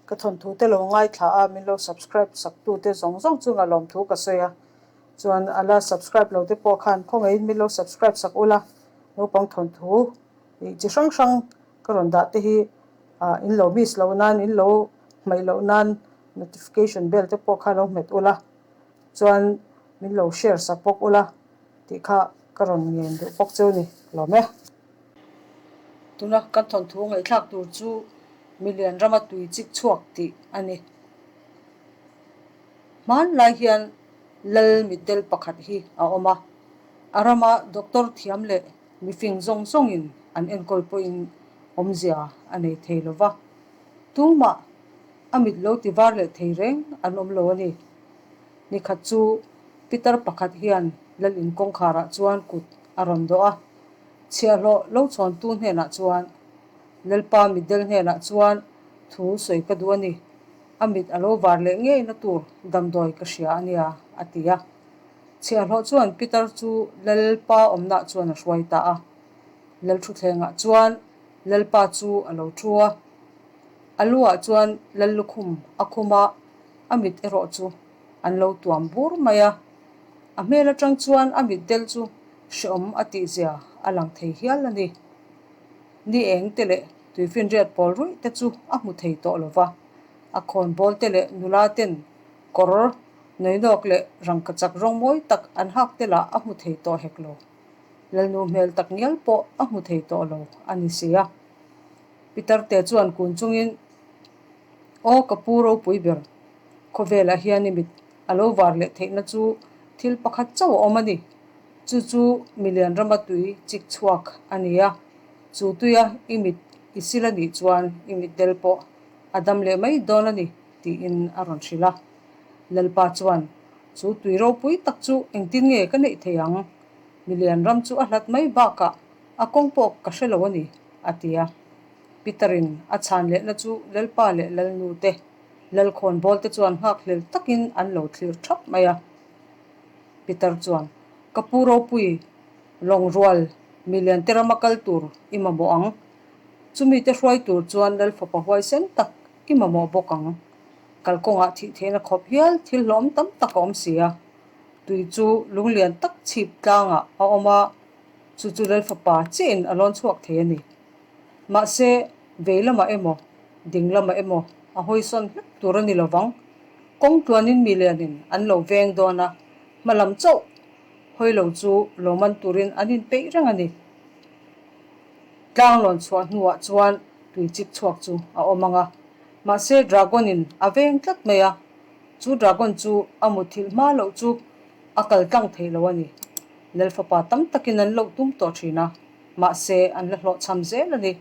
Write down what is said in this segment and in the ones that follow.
Ka thawnthu te lo ngaithla a, min lo subscribe sak tu te zawng zawng chunga lawmthu ka sawi a. Chuan a la subscribe lo te pawh khan khawngaihin min lo subscribe sak ula, naupang thawnthu ih chi hrang hrang ka rawn dah te hi ah in lo miss loh nan, in lo hmaih loh nan notification bell te pawh kha lo hmet ula, chuan min lo share sak bawk ula tih kha ka rawn ngen duh bawk cheu ni lawm e. Tuna kan thawnthu ngaihthlak tur chu milian rama tui chik chhuak tih a ni. Hmanlai hian Lal mitdel pakhat hi a awm a, a rama doctor thiam leh mifing zawng zawngin an enkawl pawhin awmzia a nei thei lo va, tumah a mit lo ti var leh thei reng an awm lo a ni. Nikhat chu pitar pakhat hian Lal in kawngkharah chuan kut a rawn dawh a, Chhiahhlawh lo chhawntu hnenah chuan, Lalpa mitdel hnenah chuan thu sawi ka duh a ni, a mit a lo var leh ngeina tur damdawi ka hria a nia, a ti a. Chhiahhlawh chuan Peter chu Lalpa awmnah chuan a hruai ta a. Lalthuthlengah chuan Lalpa chu a lo thu a, a luah chuan Lallukhum a khum a, a mit erawh chu an lo tuam bur mai a. A hmel atang chuan a mitdel chu hreawm a tihzia a lang thei hial a ni. Ni eng te leh tuifinriat pawl ruih te chu a hmu thei tawh lo va, a khawnbawl te leh nula ten kawr nawinawk leh rangkachak rawng mawi tak an hak te lah a hmu thei tawh hek lo. Lalnu hmel tak ngial pawh a hmu thei tawh lo a ni si a. Pitar te chuan kun chungin, Aw ka pu ropui ber, khawvelah hian i mit A lo var leh theihna chu thil pakhat chauh a awm a ni. Chu chu milian rama tui chik chhuak a ni a, chu tuia i mit i sil a nih chuan i mit del pawh a dam leh mai dawn a ni, tiin a rawn hrilh a. Lalpa chuan, Chu tui ropui tak chu engtin nge ka neih thei ang? Milian ram chu a hlat mai bakah a kawng pawh ka hre lo a ni, a ti a. Peter-in a chhan lehna chu Lalpa leh Lalnu te Lalkhawnbawl te chuan nghakhlel takin an lo thlir thap mai a. Peter chuan, Ka pu ropui, lawng rual, milian te rama kal tur i mamawh ang. Chumi te hruai tur chuan Lalfapa huaisen tak i mamawh bawk ang. Kalkawngah thih theihna khawp hial thil hlawm tam tak a awm si a. Tui chu lunglian tak chhip tlangah a awm a, chu chu Lalfapa chiahin a lawn chhuak thei a ni. Mahse, vei lamah emaw, ding lamah emaw a hawi sawn hlek tur a ni lo vang. Kawng tluanin mi lianin an lo veng dawn a, hma lam chauh hawi lo chu lo man turin an inpeih reng a ni. Tlang lawn chhuah hnuah chuan tui chik chhuak chu a awm ang a, mahse dragon-in a veng tlat mai a, chu dragon chu a muthilh hma loh chu a kal tlang thei lo a ni. Lalfapa tam takin an loh tum tawh thin a. Mahse, an la hlawhchham zel a ni.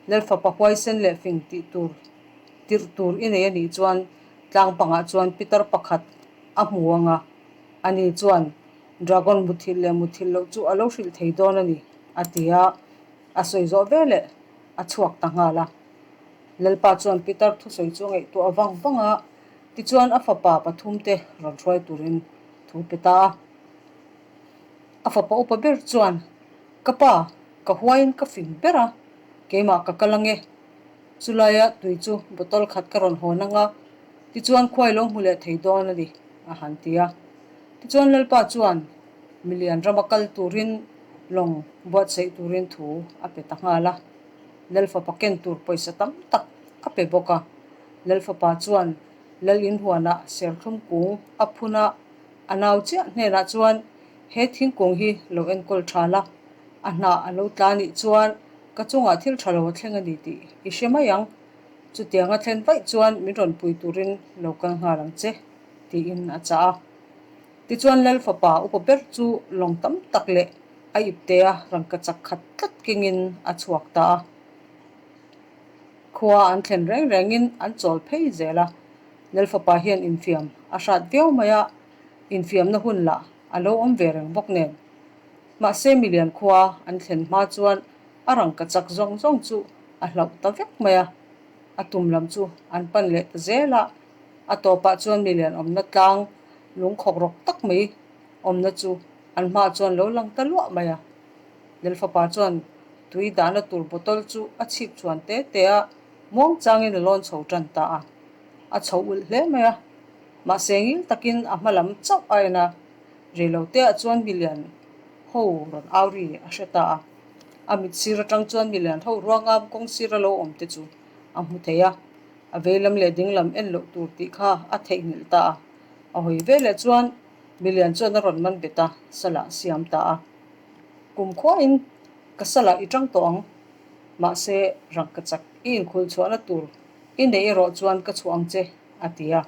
Lalfapa huaisen leh fing tih tur tirh tur i nei a nih chuan tlang pangah chuan pitar pakhat a hmu ang a, ani chuan Dragon muthilh leh muthilh loh chu a lo hrilh thei dawn a ni, a ti a, a sawi zawh veleh a chhuak ta nghal a. Lalpa chuan pitar thusawi chu a ngaihtuah vang vang a, tichuan a fapa pathumte rawn hruai turin thu pe ta a. A fapa upa ber chuan, Ka pa, ka huaiin ka fing ber a, keimah ka kal ange. Chulaia tui chu bottle khat ka rawn hawn anga, tichuan khuai lo hmu leh thei dawn a ni, a han ti a. Tichuan Lalpa chuan milian rama kal turin lawng buatsaih turin thu a pe ta nghal a. Lalfapa ken tur pawisa tam tak a pe bawk a. Lalfapa chuan Lal inhuanah serthlum kung a phun a, A nau chiah hnenah chuan, He thingkung hi lo enkawl tha la, a hnah a lo tla nih chuan ka chungah thil tha lo a thleng a ni tih i hre mai ang. Chutiang a thlen vaih chuan min rawn pui turin lo kal nghal ang che, tiin a chah a. Tichuan Lal fapa upa ber chu lawng tam tak leh a iptea rangkachak khat tlat kengin a chhuak ta a. Khua an thlen reng rengin an chawl phei zel a. Lalfapa hian infiam a hrat viau mai a, infiamna hun lah a lo awm ve reng bawk nen. Mahse milian khua an thlen hma chuan a rangka chak zawng zawng chu a hlauh ta vek mai a, a tum lam chu an pan leh ta zel a, a tawpah chuan milian awmna tlang lungkhawk rawk tak mai awmna chu an hmaah chuan lo lang ta luah mai a. Lalfapa chuan tui dahna tur bottle chu a chhip chhuan te te a, muang changin a lawn chho tan ta a. A chho ulh hle mai a, mahse ngil takin a hma lam chauh a en a, reiloteah chuan milian ho rawn au ri a hre ta a. A mit sir atang chuan milian ho ruanga kawng sira lo awm te chu a hmu thei a, a veilam leh dinglam en loh tur tih kha a theihnghilh ta a. A hawi veleh chuan milian chuan a rawn man bet a, salah a siam ta a. Kum khuain ka salah i tang tawh ang, mahse rangkachak i inkhulh chhuahna tur i neih erawh chuan ka chhuah ang che, a ti a.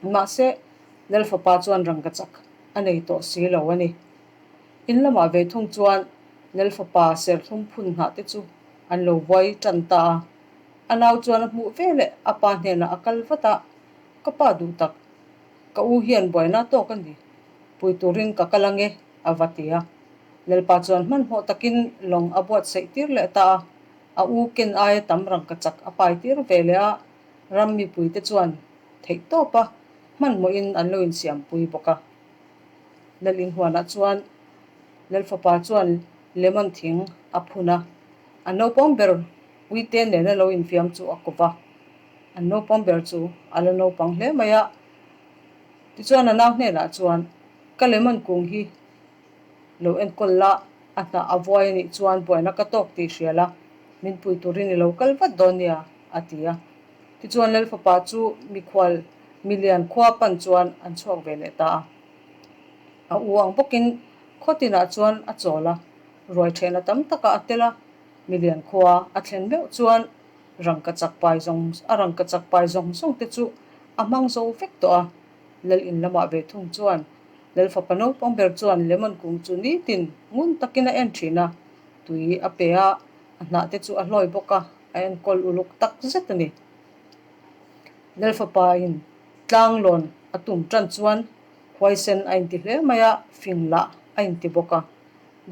Mahse, Lalfapa chuan rangkachak a nei tawh si lo a ni. In lamah ve thung chuan Lalfapa serthlum phun hnah te chu an lo buai tan ta a. A nau chuan a hmuh veleh a pa hnenah a kal vat a, Ka pa duh tak, ka u hian buaina tawk a ni, pui turin ka kal ange, a va ti a. Lalpa chuan hmanhmawh takin lawng a buatsaih tir leh ta a, a u ken aia tam rangkachak a pai tir ve leh a, ram mipuite chuan theihtawpa hmanhmawhin an lo insiampui bawk a. Lal inhuanah chuan Lalfapa chuan lemon thing a phun a, a naupang ber Uite nena lo infiam chu a kawp a, an naupang ber chu a la naupang hle mai a. Tichuan a nau hnenah chuan, Ka lemon kung hi lo enkawl la, a hnah a vuai a nih chuan buaina ka tawk tih hria la, min pui turin i lo kal vat dawn nia, a ti a. Tichuan Lalfapa chu mikhual milian khua pan chuan an chhuak ve leh ta a. A u ang bawkin khaw tinah chuan a chawl a, ruai thehna tam takah a tel a, milian khua a thlen meuh chuan rangkachak pai zawng a rangkachak pai zawng zawng te chu a hmang zo vek tawh a. Lal in lamah ve thung chuan Lalfapa naupang ber chuan lemon kung chu nitin ngun takin a en thin a, tui a pe a, a hnah te chu a hlawi bawk a, a enkawl uluk tak zet a ni. Lalfapa in tlang lawn a tum tan chuan huaisen a inti hle mai a, fing lah a inti bawk a.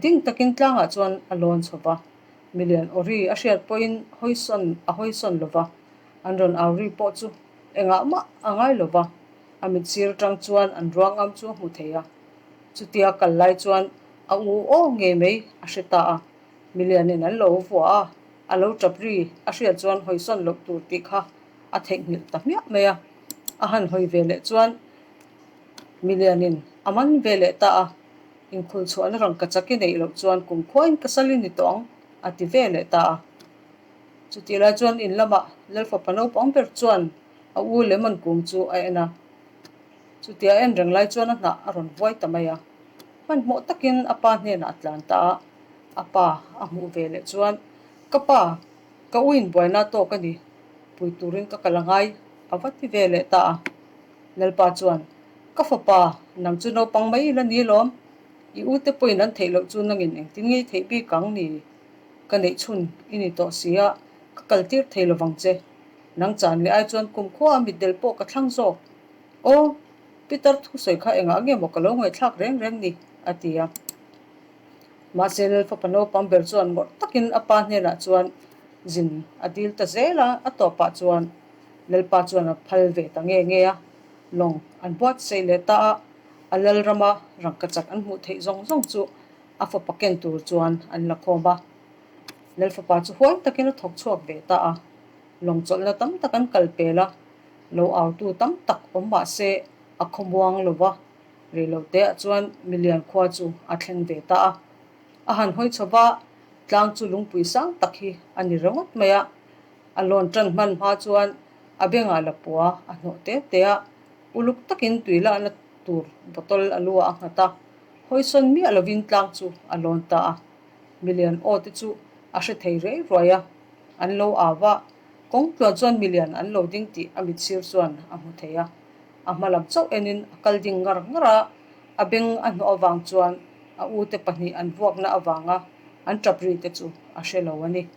Ding takin tlangah chuan a lawn chho va, milian awri a hriat pawhin hawisawn a hawisawn lo va, an rawn au ri pawh chu engah mah a ngai lo va, a mit sir atang chuan an ruangam chu a hmu thei a. Chutia kal lai chuan a u aw ngei mai a hre ta a, milianin an lo vua a, a lo tap ri a hriat chuan hawisawn loh tur tih kha a theihnghilh ta hmiah mai a. A han hawi ve leh chuan milianin a man ve leh ta a, inkhul chhuahna rangkachak i neih loh chuan kumkhuain ka sal i ni tawh ang a ti ve leh ta a. Chutih lai chuan in lamah Lalfapa naupang ber chuan a u lemon kung chu a en a. Chutia a en reng lai chuan a hnah a rawn vuai ta mai a. Hmanhmawh takin a pa hnenah a tlan ta a. A pa a hmuh ve leh chuan, Ka pa, ka u inbuaina tawk a ni, pui turin ka kal a ngai, a va ti ve leh ta a. Lalpa chuan, Ka fapa, nang chu naupang mai ila ni lawm. I ute pawhin an theih loh chu nangin engtin ngei theih bik ang ni? Ka neih chhun i ni tawh si a, ka kal tir thei lovang che. Nang chan leh ai chuan kumkhua a mitdel pawh ka thlang zawk. Aw, Peter thusawi kha engah nge maw ka lo ngaihthlak reng reng ni? a ti a. Mahse Lalfapa naupang ber chuan ngawrh takin a pa hnenah chuan zin a dil ta zel a, a tawpah chuan Lalpa chuan a phal ve ta nge nge a. Lawng an buatsaih leh ta a, a Lalrama rangkachak an hmuh theih zawng zawng chu a fapa ken tur chuan an la khawm a. Lalfapa chu huai takin a thawk chhuak ve ta a, lawng chawlhna tam tak an kal pel a, lo autu tam tak awm mah se a khawmuang lo va, reiloteah chuan milian khua chu a thleng ve ta a. A han hawi chho va, tlang chu lungpui sang tak hi a ni ringawt mai a, a lawn tan hman hma chuan a bengah lapua a hnawh te te a, uluk takin tui lahna tur bottle a lu ah a nghat a, hawisawn miah lovin tlang chu a lawn ta a. Milian aw te chu a hre thei rei ruai a, an lo au va, kawng tluan chuan milian an lo ding tih a mitsir chuan a hmu thei a. A hma lam chauh enin a kal ding ngar ngar a, a beng a hnawh avang chuan a ute pahnih an vuakna avanga an tap ri te chu a hre lo a ni.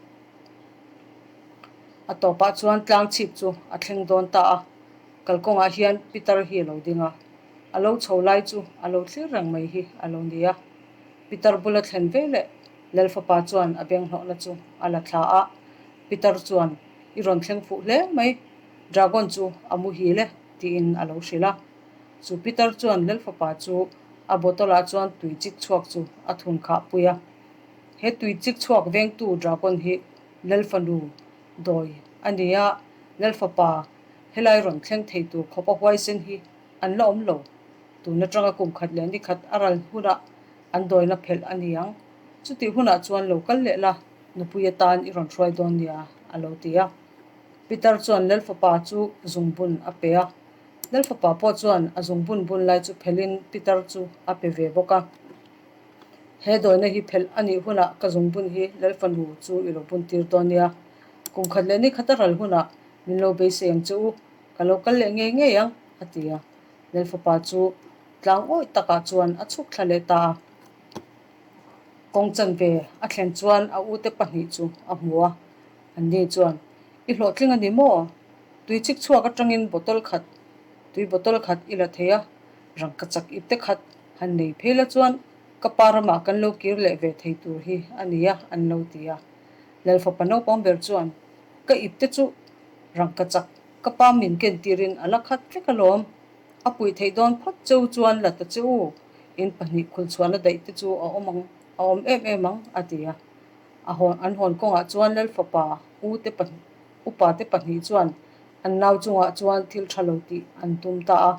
A tawpah chuan tlang chhip chu a thleng dawn ta a, kalkawngah hian Peter hi a lo ding a, a lo chho lai chu a lo thlir reng mai hi a lo ni a. Peter bula thlen veleh Lalfapa chuan a benghlawhna chu a la thla a, Peter chuan, I rawn thleng fuh hle mai, Dragon chu a muhil e, tiin a lo hrilh a. Chu Peter chuan Lalfapa chu a bottle ah chuan tui chik chhuak chu a thun khah pui a. He tui chik chhuak vengtu Dragon hi Lalfanu dawi a ni a, Lalfapa. Helai rawn thleng thei tur khawpa huaisen hi an la awm lo. Tun atanga kum khat leh ni khat a ral hunah an dawina phelh a ni ang. Chutih hunah chuan lo kal leh la, nupui atan i rawn hruai dawn nia, a lo ti a. Pitar chuan Lalfapa chu zungbun a pe a. Lalfapa pawh chuan a zungbun bun lai chu phelhin Pitar chu a pe ve bawk a. He dawina hi phelh a nih hunah ka zungbun hi Lalfanu chu i lo bun tir dawn nia. Kum khat leh ni khat a ral hunah min lo beisei ang che u, ka lo kal leh ngei ngei ang, a ti a. Lalfapa chu tlang awih takah chuan a chhuk thla leh ta a. Kawng chanve a thlen chuan a ute pahnih chu a hmu a. Anni chuan, I hlawhtling a ni maw? Tui chik chhuak atangin bottle khat, tui bottle khat i la thei a, rangka chak ipte khat han nei phei la chuan ka pa ramah kan lo kir leh ve thei tur hi a nia, an lo ti a. Lalfapa naupang ber chuan, Ka ipte chu rangka chak ka pa min ken tirin a la khat vek alawm. A puih theih dawn phawt cheu chuan la ta che u, in pahnih khulchhuahna daih te chu a awm ang, a awm em em ang, a ti a. A hawn an hawn kawngah chuan Lalfapa u te pahnih upa te pahnih chuan an nau chungah chuan thil tha lo tih an tum ta a.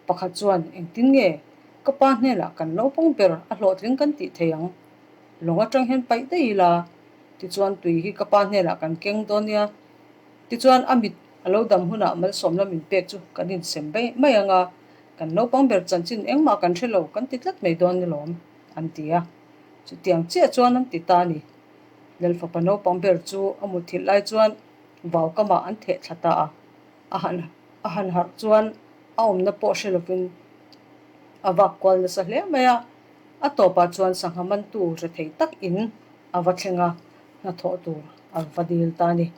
Pakhat chuan, Engtin nge ka pa hnenah kan naupang ber a hlawhtling kan tih thei ang? Lawng atang hian paih daih ila, tichuan tui hi ka pa hnenah kan keng dawn nia. Tichuan a mit a lo dam hunah malsawmna min pek chu kan insem mai mai ang a, kan naupang ber chanchin engmah kan hre lo kan ti tlat mai dawn ni lawm, an ti a. Chutiang chiah chuan an ti ta a ni. Lalfapa naupang ber chu a muthilh lai chuan vau kamah an theh thla ta a. A han a han harh chuan a awmna pawh hre lovin a vak kual nasa hle mai a. A tawpah chuan sangha mantu hre thei tak in a va thleng a, hnathawh tur a va dil ta a ni.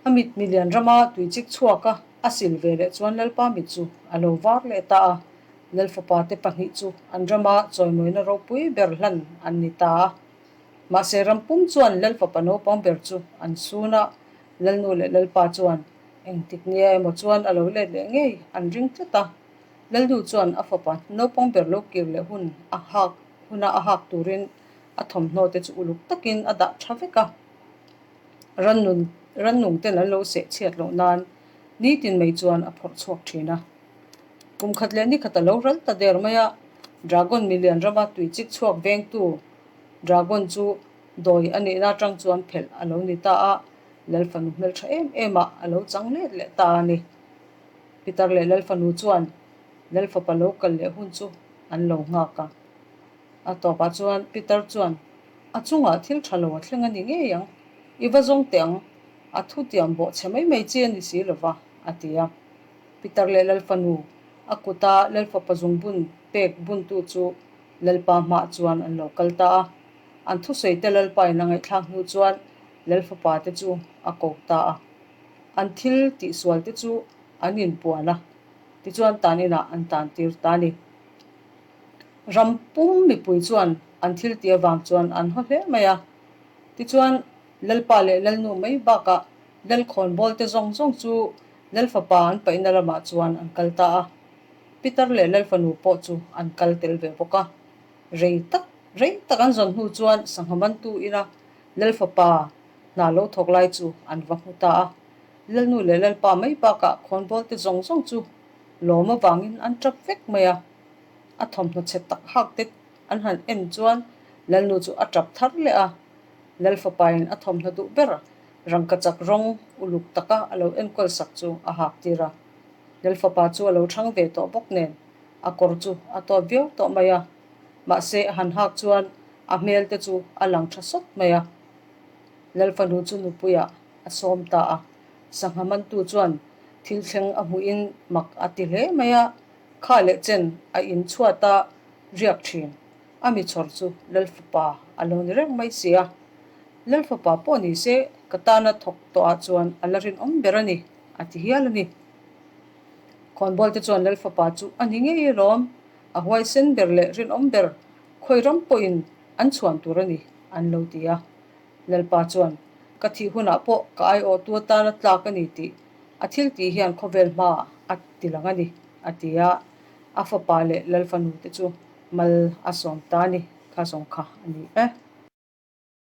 A mit milian rama tui chik chhuak a, a sil ve leh chuan Lalpa mit chu a lo var leh ta a. Lalfapa te pahnih chu an rama chawimawina ropui ber hlan an ni ta a. Mahse ram pum chuan Lalfapa naupang ber chu an sun a, Lalnu leh Lalpa chuan engtik nia emaw chuan a lo let leh ngei an ring tlat a. Lalnu chuan a fapa naupang ber lo kir leh hun a hak huna a hak turin a thawmhnaw te chu uluk takin a dah tha vek a. Rannun rannung ten an lo seh chhiat loh nan nitin mai chuan a phawrh chhuak thin a. Kum khat leh ni khat a lo ral ta der mai a, Dragon milian rama tui chik chhuak vengtu Dragon chu dawi a nihna atang chuan phelh a lo ni ta a, Lalfanu hmeltha em em ah a lo chang let leh ta a ni. Pitar leh Lalfanu chuan Lalfapa lo kal leh hun chu an lo nghak a. A tawpah chuan Pitar chuan a chungah thil tha lo a thleng a ni ngei ang, i va zawng teh ang, a thutiam bawh chhe mai mai chi a ni si lova, a ti a. Pitar leh Lalfanu, a kuta Lalfapa zungbun pek buntu chu Lalpa hmaah chuan an lo kal ta a. An thusawite Lalpain a ngaihthlak hnu chuan Lalfapa te chu a ko ta a. An thil tihsual te chu an inpuan a, tichuan tan inah an tan tir ta a ni. Ram pum mipui chuan an thil tih avang chuan an haw hle mai a. Tichuan Lalpa leh Lalnu mai bakah Lalkhawnbawl te zawng zawng chu Lalfapa an paihna lamah chuan an kal ta a. Pitar leh Lalfanu pawh chu an kal tel ve bawk a. Rei tak rei tak an zawn hnu chuan sangha mantu ina Lalfapa hna lo thawk lai chu an va hmu ta a. Lalnu leh Lalpa mai bakah khawnbawl te zawng zawng chu lawm avangin an tap vek mai a. A thawmhnaw chhe tak hak te an han en chuan Lalnu chu a tap thar leh a. Lalfapain a thawmhnaw duh ber Rangkachak rawng uluk taka a lo enkawl sak chu a hak tir a. Lalfapa chu a lo thang ve tawh bawk nen a kawr chu a tawt viau tawh mai a. Mahse a han hak chuan a hmel te chu a lang tha sawt mai a. Lalfanu chu nupuiah a sawm ta a. Sangha mantu chuan thil thleng a hmuhin mak a ti hle mai a, kha leh chen a in chhuat a riak thin. A mi chhawr chu Lalfapa a lo ni reng mai si a. Lalfapa pawh ni se ka tana thawk tawhah chuan a la rinawm ber a ni, a ti hial a ni. Khawnbawl te chuan Lalfapa chu a ni ngei alawm, a huaisen ber leh rinawm ber khawi ram pawhin an chhuan tur a ni, an lo ti a. Lalpa chuan, Ka thih hunah pawh ka aiawhtu atana tlak a ni tih a thil tih hian khawvel hmaah a ti lang a ni, a ti a. A fapa leh Lalfanu te chu mal a sawm ta a ni, kha zawng kha a ni e.